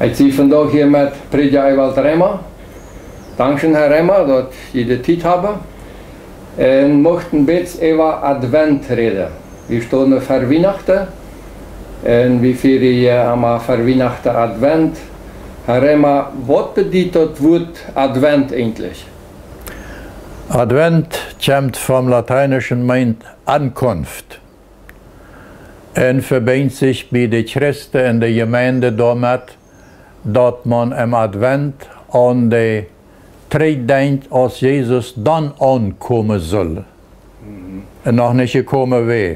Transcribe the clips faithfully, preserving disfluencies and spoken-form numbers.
Ekj sie vondoag hia met Prädja Ewald Remmer. Dankscheen, Herr Remmer, daut jie de Tiet haben. Un muchten bät äwa Advent räden. Wie stonen ver Wienachten. Un wie fieren hia emma ver Wienachten Advent. Herr Remmer, waut bediet daut Wuat Advent eejentlich? Advent kjemt vom Lateinischen, meent Ankunft. Un vebinjt sikj bie de Christen en de Jemeent doamet, daut maun em Advent aun de trigjdenkjt, aus Jesus dan aunkomen sull. Mhm. Un noch nich jekomen wia.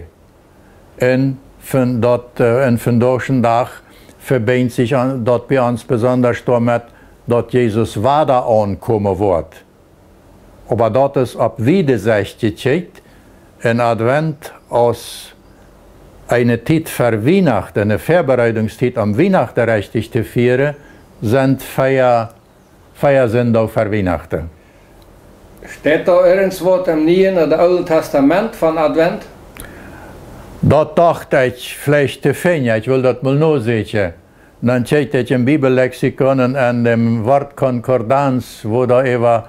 Un von daut, äh, un vondoag dän Dach vebinjt sikj aun, daut bie ons besonda doamet, daut Jesus wada aunkomen woat. Oba daut es opp wiede Sicht jekjikjt, een Advent aus eene Tiet ver Wienachten, eene Väabereitungstiet om Wienachten rajcht to fieren, sent vea, vea Sindach ver Wienachten. Steit doa irjentwaut em Nieen ooda Oolen Tastament von Advent? Daut docht ekj veleicht to finjen, ekj well daut mol noseenen. Dan kjikjt ekj em Bibellexikon un en däm Wortkonkordanz, wua doa äwa,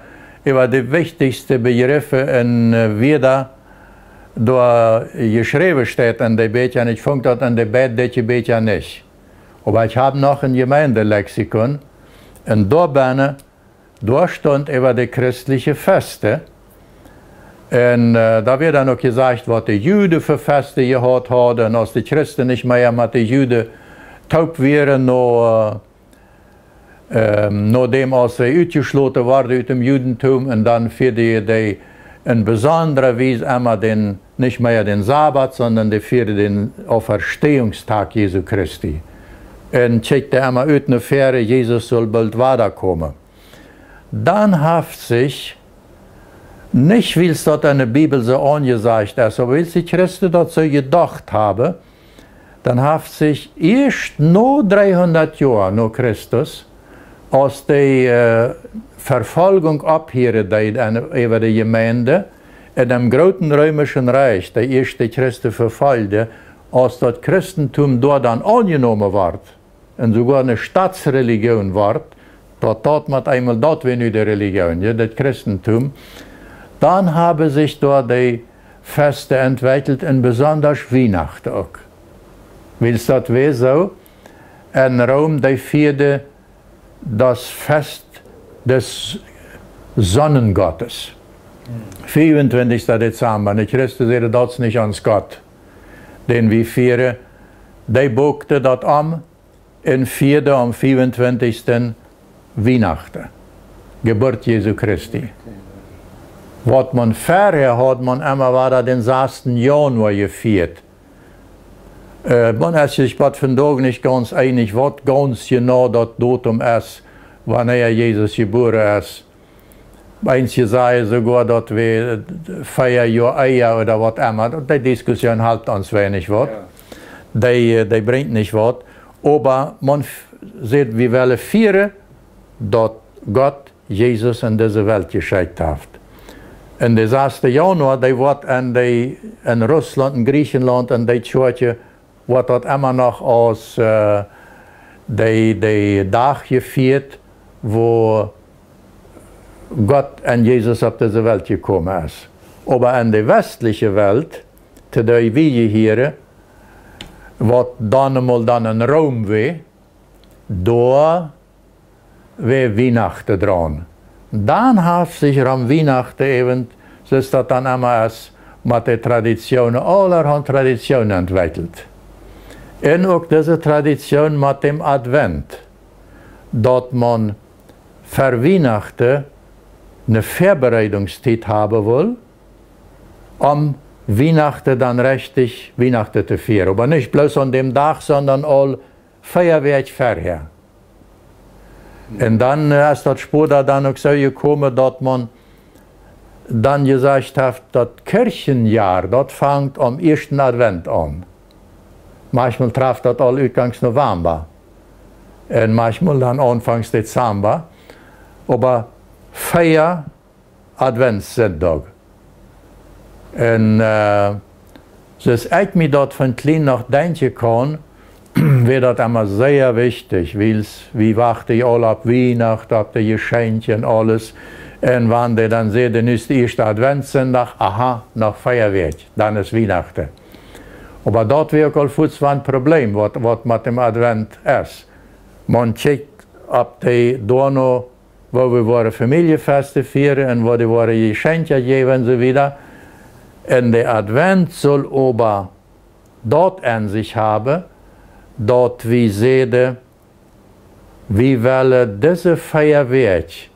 äwa de wichtichste Bejriffe un, äh, Wieed doa jeschräwen steit en de Bieekja, un ekj funk daut en de beid dise Bieekja nich. Oba ekj hab noch een Jemeendelexikon, un doa bennen, doa stunt äwa de christelje Feste. Un, äh, doa wort dan uk jesajcht, waut de Juden fa Feste jehaut hauden, un aus de Christen nich mea met de Juden toop wieren, no, äh, ähm, nodäm aus see utjeschloten worden ut däm Judentum, un dan fierden dee en besondre Wies emma dän, nich mea dän Sabbat, sonda dee fierden dän Auferstehungstag Jesu Christi. Un kjikjten emma ut no väaren, Jesus sull boolt wadakomen. Dan haft sikj, nich wiels daut en de Bibel soo aunjesajcht es, oba wiels de Christen daut soo jedocht haben, dan haft sikj ieescht no dreehundat Joa no Christus, aus dee, äh, Vefoljunk ophieeden deed en, äwa de Jemeent, en däm grooten reemischen Rikj, dee ieescht de Christen vefoljden, aus daut Christentum doa dan aunjenomen wort, un soogoa eene Staatsrelijoon wort, daut, daut met eemol daut wia nu de Relijoon, jo, daut Christentum, dan haben sikj doa dee Feste entwekjelt un besonda Wienachten uk. Wiels daut wia soo, en Rom, dee fierden daut Fest des Sonnengottes. Fiefuntwintichsten Dezemba, de Christen säden, daut es nich ons Gott, dän wie fieren, dee bookten daut om, un fierden aum fiefuntwintichsten Wienachten, Jeburt Jesu Christi. Waut maun verhäa haud, maun emma wada dän sasten Jaunwoa jefieet. Äh, maun es sikj bat vondoag nich gaunz eenich, waut gaunz jenau daut Datum es, wanea Jesus jebuaren es. Eenje sajen soogoa, daut wia, äh, vea Joa ea ooda waut emma. Dee Diskussion halpt ons weinich waut. Jo. Dee, äh, dee brinjt nich waut. Oba maun f-, sajcht, wie wellen fieren, daut Gott Jesus en dise Welt jeschekjt haft. Un de sasten Jaunwoa, dee woat en de, en Russlaunt, en Griechenlaunt, en dee Kjoakjen, woat daut emma noch aus, äh, dee, dee Dach jefieet, wua Gott en Jesus opp dise Welt jekomen es. Oba en de westelje Welt, to dee wie jehieren, waut dan eemol dan en Rom wia, doa wia Wienachten draun. Dan haft sikj rom Wienachten äwent, soo aus daut dan emma es, met de Traditionen, aulahaunt Traditionen entwekjelt. Un uk dise Tradition met däm Advent, daut maun ver Wienachten eene Väabereitungstiet haben well, om Wienachten dan rajcht Wienachten to fieren. Oba nich bloos aun däm Dach, sonda aul vea Wäakj verhäa. Un dan, äh, es daut späada dan uk soo jekomen, daut maun dan jesajcht haft, daut Kjoakjenjoa, daut fangt aum ieeschten Advent aun. Maunchmol traft daut aul utgangs November. Un maunchmol dan aunfangs Dezember. Oba vea Adventssindach. Un, äh, soo aus ekj mie daut von kjlien noch denkjen kaun, wia daut emma sea wichtich, wiels wie wachten je aul opp Wienachten, opp de Jeschenkja un aules. Un wan dee dan säden, nu es de ieeschte Adventssindach, aha, noch vea Wäakj, dan es Wienachten. Oba daut wia uk aul fuaz een Problem, waut, waut met däm Advent es. Maun kjikjt opp de doano, woo wie woaren Familjefeste fieren un woo dee woaren Jeschenkja jäwen un soo wieda. Un de Advent sull oba daut aun sikj haben, daut wie säden, wie wellen dise vea Wäakj,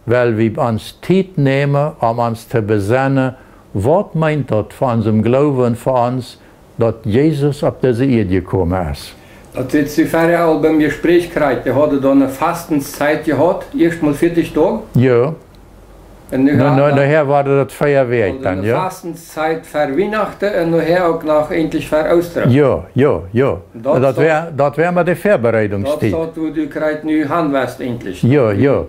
well wie ons Tiet nämen, om ons to besennen, waut meent daut fa onsen Gloowen un fa ons, daut Jesus opp dise Ieed jekomen es. Daut es wie verhäa aul biem Jespräch krakjt. Dee hauden dan eene Fastenstiet jehaut, ieescht mol vieetich Doag. Jo. Un nu, nu, haben nu, wie nohäa wia daut vea Wäakj aul dan, eene jo. Fastenstiet ver Wienachten un nohäa uk noch eentlich ver Oostren. Jo, jo, jo. Daut, daut wia, daut wia mau de Väabereitungstiet. Daut es daut, woo du krakjt nu han west eentlich. Jo, jo.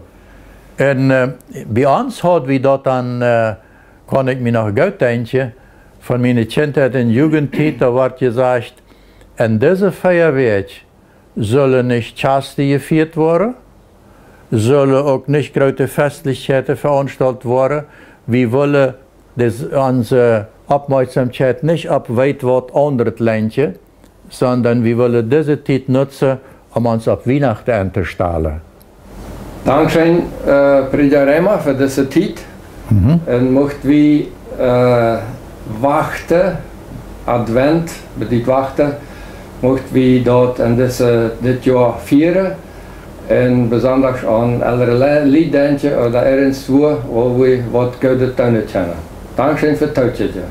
Un, äh, bie ons haud wie daut dan, äh, kaun ekj mie noch goot denkjen, von miene Kjintheit un Jugendtiet, doa wort jesajcht, en dise vea Wäakj sullen nich Kjast jefieet woaren, sullen uk nich groote Festlichkjeiten veaunstaltet woaren. Wie wellen dis-, onse Oppmoakjsomkjeit nich opp weet waut aundret lenkjen, sonda wie wellen dise Tiet nutzen, om ons opp Wienachten entostalen. Dankscheen, äh, Prädja Reimer, fa dise Tiet. Mhm. Un mucht wie, äh, wachten, Advent bediet wachten, mucht wie daut en dise, dit Joa fieren, un besonda aun elre Le-, Lied denkjen ooda irjentwua, wua wie waut Goodet doonen kjennen. Dankscheen fa daut Tookjikjen.